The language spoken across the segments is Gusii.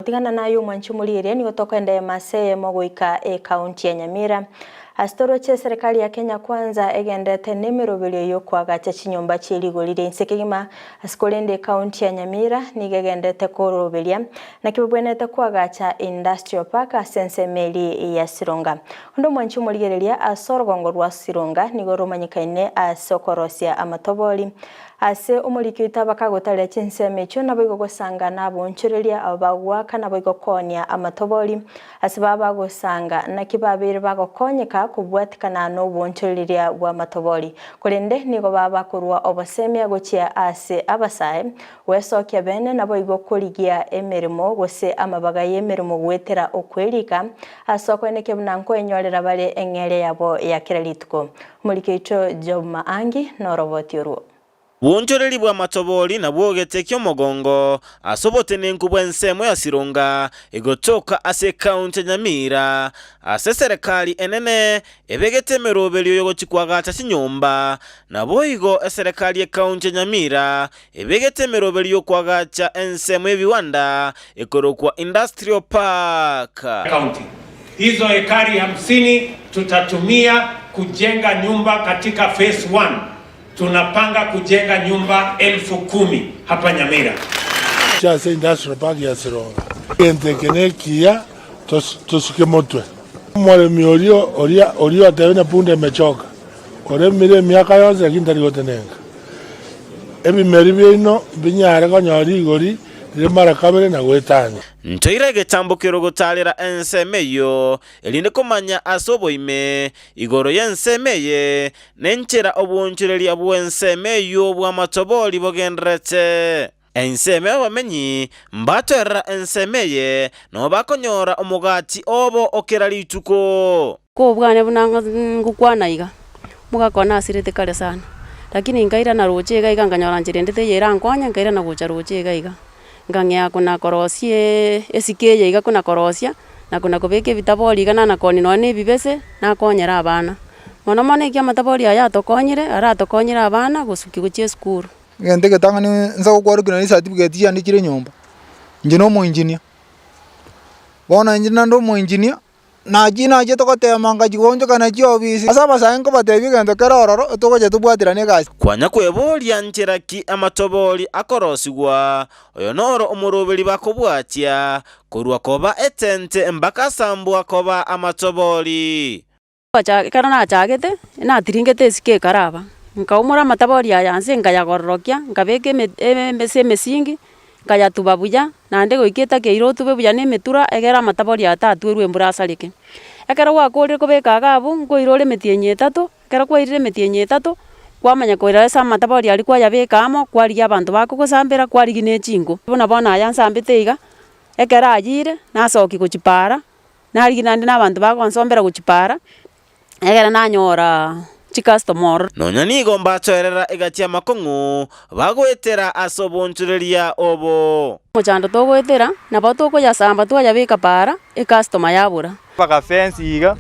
Gotigana naye omwanchi omorigereria nigo tokoenda emo ase eyemo goika ekaunti ya Nyamira. Ase toroche eserekari ya Kenya Kwanza egenderete nemeroberio yokoagacha chinyomba chie rigori ria inse kegima ase korende ekaunti ya Nyamira nigo egenderete koroberia naki babwenerete koagacha Industrial Park ase ensemo eria ya Sironga. Onde omwanchi omorigereria ase orogongo rwa Sironga nigo romanyekaine ase okorosia amatobori Ase omoriki oito abakagotaria chinsemo echio naboigo gosanga naboonchoreria abo bagoaka naboigo koonia amatobori ase baba bagosanga, naki babeire bagokonyeka kobwatikana noboonchoreria bw'amatobori. Korende nigo baba bakorua obosemia gochia ase abasae, gwesokia bene naboigo korigia emeremo gose amabaga y'emeremo goetera okwerika ase okoenekia buna nkoenyorera bare eng'eria yabo ya kera rituko. Omoriki oito Job Maangi noroboti orwo. Bwonchoreri bw'amatobori nabwo gete ki'omogongo ase obotenenku bw'ensemo ya Sironga egotoka ase ekaunti ya Nyamira, ase eserekari enene ebegete emeroberio y'ogochia koagacha chinyomba. Naboigo eserekari y'ekaunti ya Nyamira ebegete emeroberio y'okoagacha ensemo y'ebiwanda ekorokwa Industrial Park. County. Hizo ekari hamsini tutatumia kujenga nyumba katika phase one. Tunapanga kujenga nyumba 10,000 hapa Nyamira. Gochia ase Industrial Park ya Sironga. Egento eke nekiya tosuke motwe. Omoremi oria oria oria otebire punda emechoka, oremire emiaka yonsi lakini tari gotenenka. Ebimeri biaino mbinyare konyora rigori rire mara kabere na goetania. Ntoire egetambo ki'orogotaarera ensemo eyio, erinde komanya ase oboime igoro y'ensemo eye, na enchera obwoonchoreria bw'ensemo eyio bw'amatobori bogendererete. Ensemo y'abamenyi mbatoerera ensemo eye, nabo bakonyora omogati obo o kera rituko. Kobwane buna ngokwana iga, omogaka one asirete kare sana, lakini nkairana roche iga iga nkanyora nchera ende teiyo erankonye, nkairana gocha roche iga iga. Nkang'ea kona korosia esike eye iga kona korosia, na kona kobeka ebitabori iga nana koonia nonye na ebibese, nakonyera abana. Mono mono ekio amatabori aya atokonyire, aratokonyire abana gosukia gochia esukuru. Egento egetang'ani nsa gokwarokigwa na ecertificate chiane chire nyomba, inche na omoengineer. Bono inche naende omoengineer, Nachio nachio togotema ngachia goonchokana chiofisi, ase abasae nkobatebia egento kere ororo, togocha tobwaterane egasi. Kwanya kweboria nchera ki amatobori akorosigwa, oyo noro omoroberi bakobwatia, korwa koba etente mpaka asambwa koba amatobori. Ekero nachagete, natiringete esike ekaraba, nkaumora amatabori aya inse nkayagororokia, nkabeka eme ase emesingi, nkayatuba buya, naende goika etakeire otube buya na emetura egere amatabori aya tatwerwa embura asareke. Ekero gwakorire kobeka iga abwo, nkoira ore emetienyi etato, ekero kwairire emetienyi etato, kwamanya koira ase amatabori aria kwayabeka amo, kwarigia abanto bakogosambera, kwarigia na echinko. Buna bono aya nsambete iga, ekero ayire, nasokia gochia paara. Narigia naende na abanto bagonsombera gochia paara, ekero nanyora chicustomer ororo. Nonya nigo mbatoerera egati y'amakong'u bagoetera ase obonchoreria obo. Omochando togoetera, nabo tokoyasamba twayabeka paara, ecustomer yabora. Mpaka fence iga,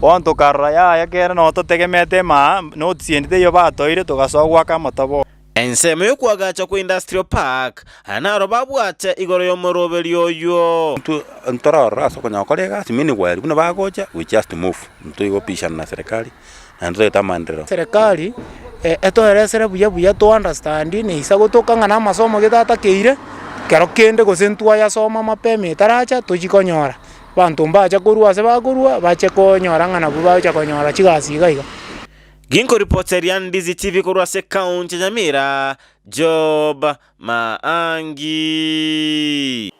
bono tokarora yaya kere noo totegemete emaa, notice ende teiyo batoire togasoa goaka amatobo. Ensemo y'okoagacha kwa Industrial Park, aya naro babwate igoro y'omoroberio oyio. Intwe ntororora ase okonyara gokora egasi meanwhile buna bagocha we just move, ntoigopishana na serikali naende totagete amaenderero. Serikali etoeresere buya buya to understand na isa gotoka ng'a na amasomo gete atakeire, kero kende gose ntwayasoma mapema etaracha tochi konyora, abanto mbacha korwa ase bakorwa bache konyora ng'a nabwo bagocha konyora chigasi iga iga. Ginkoripoteria Ndizi TV korwa ase ekaunti ya Nyamira, Job Maangi.